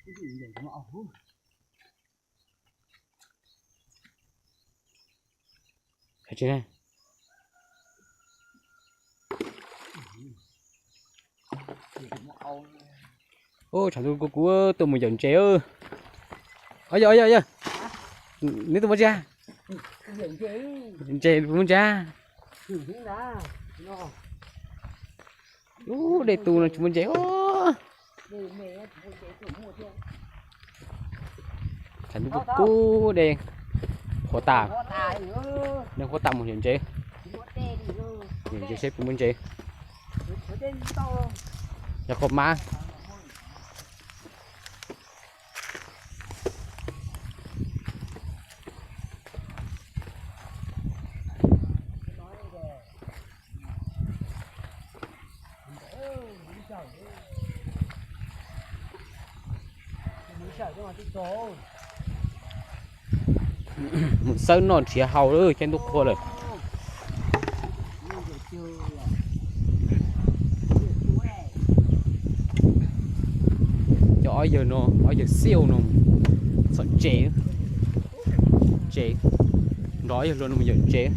Tshav ntuj kub kub tuaj mus yawm ntses. Yog yog yog, neb tuaj muab tsi? Ntses muab ntsia. Ub, dej tu no tsis muaj ntses. Tshav ntuj kub kub dej qhuav tas, dej qhuav tas mus yawm ntses. Yawm ntses seb puas muaj ntses. Yog qhov mab. Mus xawb noj nrhiav haus lawm, caij ntuj qhua lawm. Cov ob yawg no, ob yawg xiaj no, txhom ntses, ntses, nrog ob yawg luag no mus yawm ntses.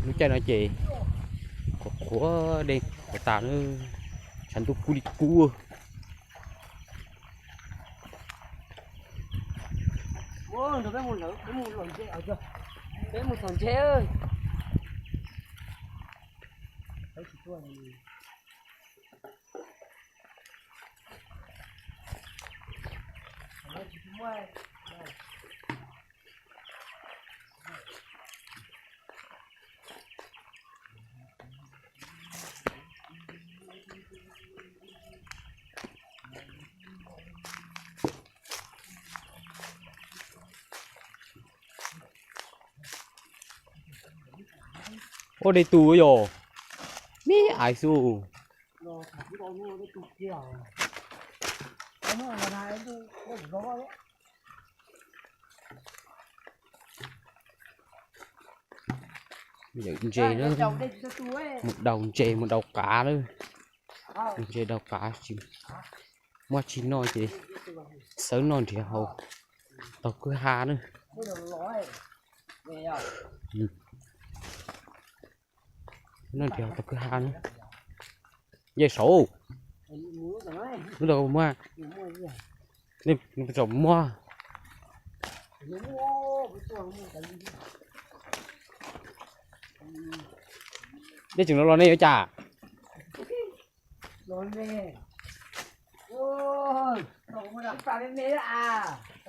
Lub caij no ces qhuav qhuav dej qhuav tas na, tshav ntuj kub li kub. Peb mus txhom ntses. Ua dej tu yog me ais xwb. Yawm ntses na, mus daus ntses mus daus qav na. Ntses daus qav, muaj tsis noj ces xawb noj nrhiav haus taug kwj ha na. Noj nrhiav haus taug kwj ha na. Yej saud, lub ntawd muaj, nej tseem los los nej yuav cas?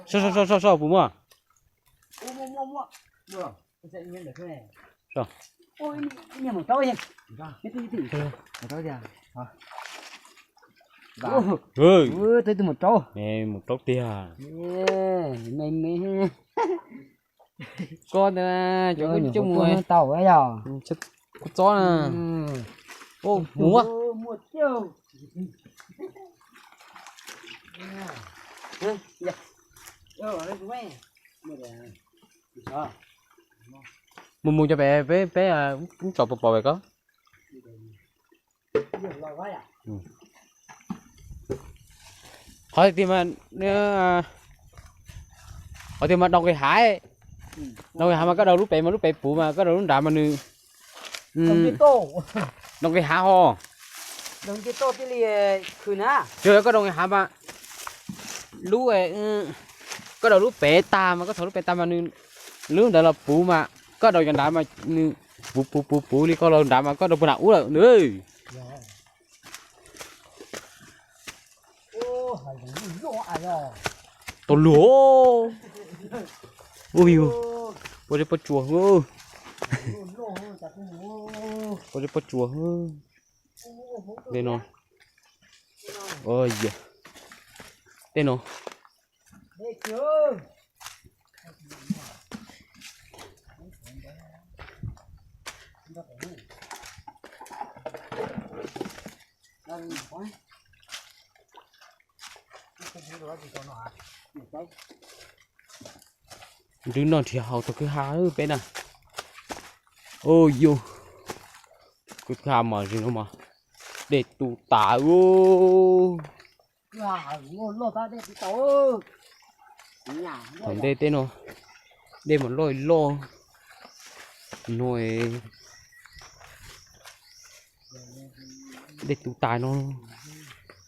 So so so so puas muaj? Mus rau tiag. Koj ntawd cov kuj coj mus tau yog kuv txob na. Mus muab. Mus mus cov pem peb peb tso pos pos pem koj. Qhov tiag mas, qhov tiag mas daus nqis hav, daus nqis hav mas koj daus lub pem mas lub pem puv mas koj daus lub nrad mas nws, daus nqis hav ho. Yog koj daus nqis hav mas lub, koj daus lub pem tag mas koj txhom lub pem tag mas nws, lub ntawd los puv mas koj daus cov nrad mas nws puv puv puv puv li koj daus nrad mas koj daus puag nram ub lawm. Tau luag. Ua li pob tsuas, pob tsuas. Tej no, tej no. Nrhiav noj nrhiav haus taug kwj ha peb na. Ua yus, kwj ha mas zoo no mas. Dej tu tas. Thaum ntej tej no dej mas loj loj no. Dej tu tas no.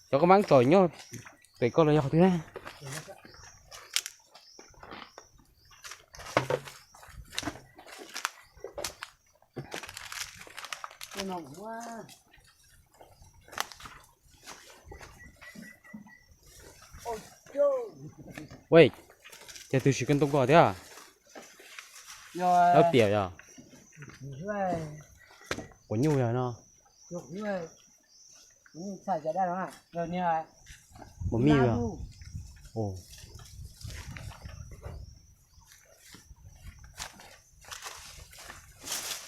Cov koj mab tsom nyob pem koj los yog qhov twg na? Wej, cas twb siv koj ntoo koj thiab? Lab tiam yog? Quav nyuj yog no. Mus mij yog?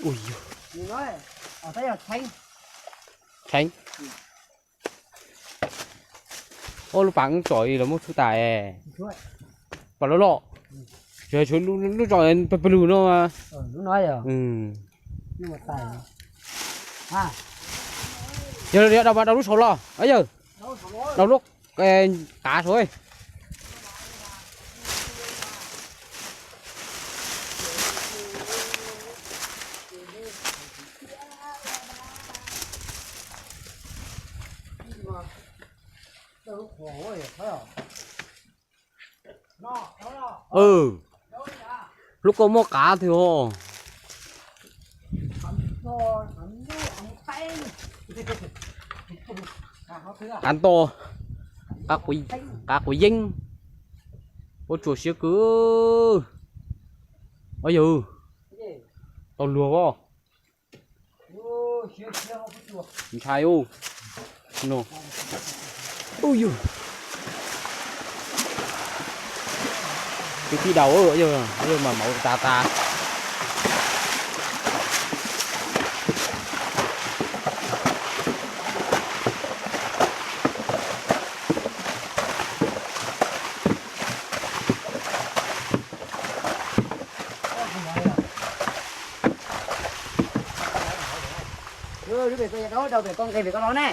Ui yog. Tshee. Ob lub pas tsom los muab txhub tas. Pas loj loj. Tsuas lub tsom pawg lug no mas. Yog, yog, rau lub saud los yog, rau lub qav saud. Lub koj muaj qav twg os? Qav nto, qav quav yeeb, ua tsuam siab kawg. Yog, tau luag os. Ntshai ub. Ub yug. Tib tib daus, yog mas mauv tas tas. Rau pem koj nqes pem koj los ne.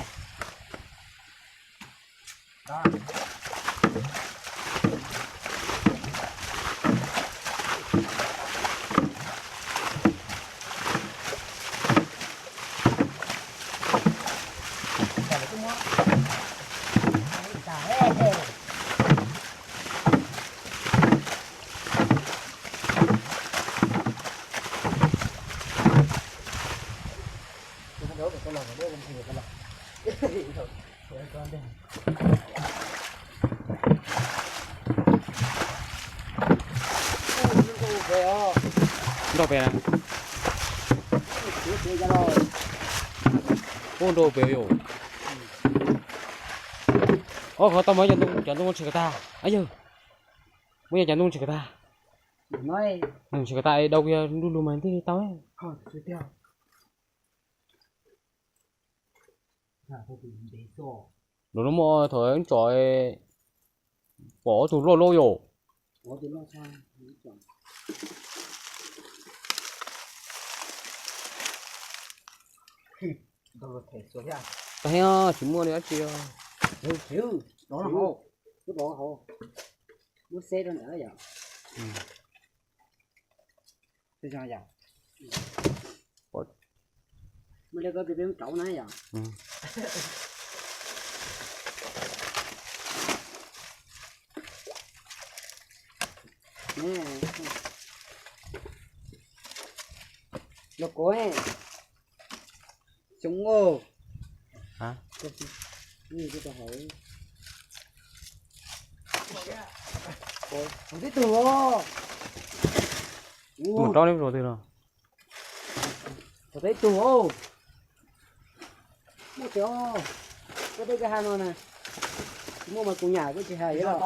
Nrau pem na. Ub, nrau pem yom. Ob, qhov tau mas cov ntoo tshem kom tag. Yog, muab yog cov ntoo tshem kom tag. Tshem kom tag, dau kiag nruj lug mas thiaj li tau. Lawv no muaj thaum tsom pom ob tug loj loj yom. Tsis muaj li dab tsi. Los kov, xyoob os. Tib tug os. Mus rau neb rau twg no? Tib tug os. Muaj tiag, koj dej koj ha no na. Tsis muaj mas kuv nyam kuj tsis hais. Rau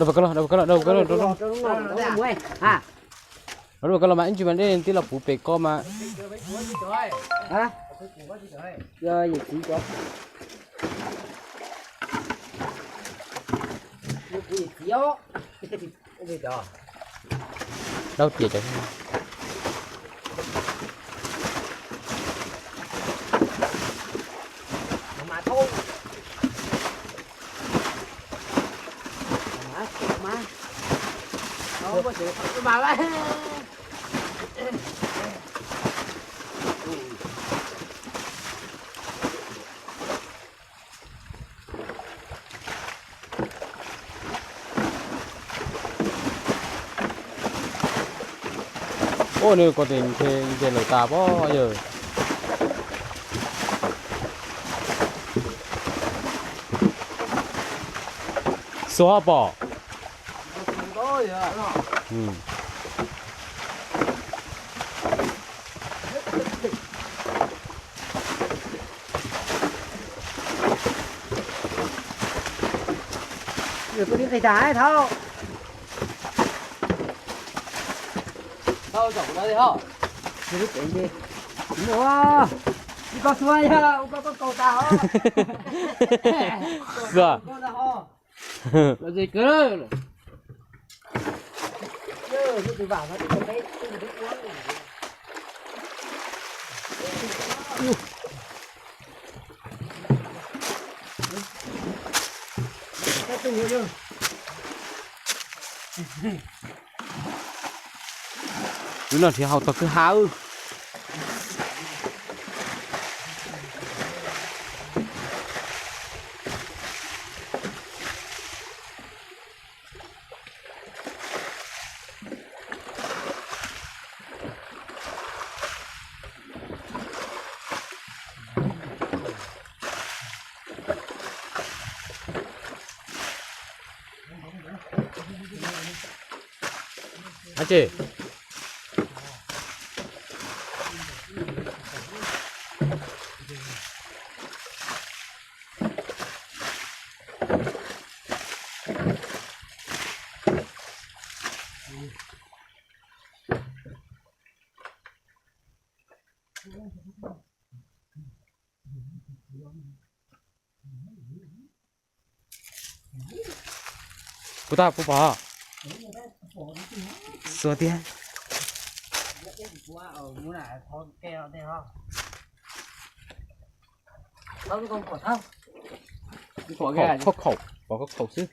pem koj los, rau pem koj los, rau pem koj los, rau pem koj los mas ib ntsis mas dej tib los puv pem koj mas. Yawm txiv cov, yawm txiv os. Dau tias cov. Ua nws ko tes nce lawm tas pob yawg. Xuas pom. Tus nqis tas thauj. Tau zaum no li ho. Ua, ib koj xuab yog ua koj koj kaus tas os. Xuab. Los ze kawg. Lub no thiaj hau tog kwj ha wb. Ab tsi. Puas tau puas pom? Xuas tiag. Khov khaum, pom khov khaum xwb.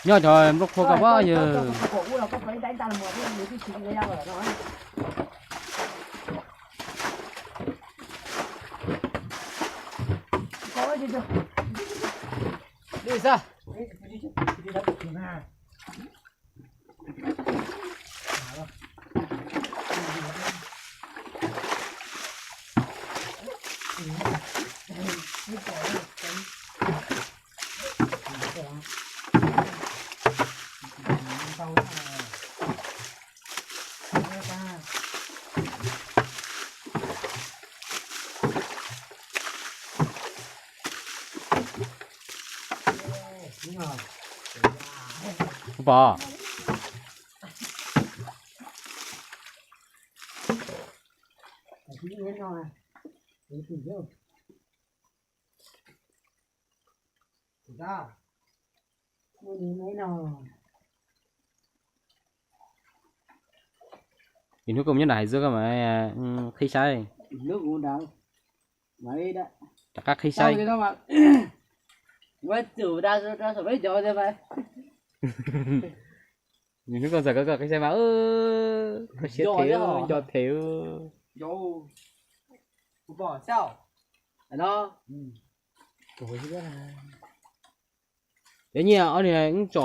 Nyob cov nplooj qhuav koj pab yawg. Li xwb. Pom. Ib hnub koj mus nyob nram hais xwb koj mas qhib saib. Rov qab qhib saib. Ib hnub koj txawm koj qhib saib mas koj siab them, nco them. Cov nyiaj ob niag wb tsom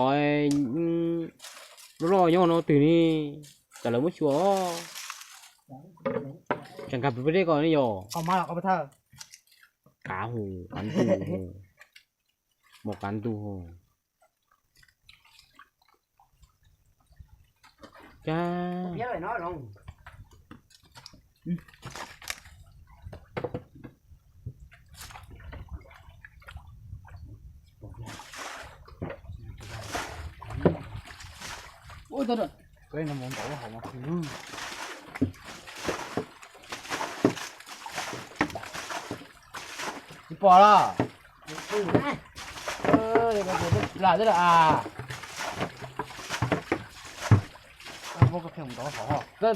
loj loj nyob no twg ne, tsam lawv muab xyuas. Tsam nkag pem deb ko ne yog. Qav hu, qav ntug hu, mos qav ntug hu. Tsis pom los? Lam twb lam as.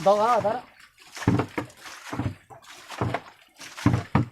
Ntov, ntov.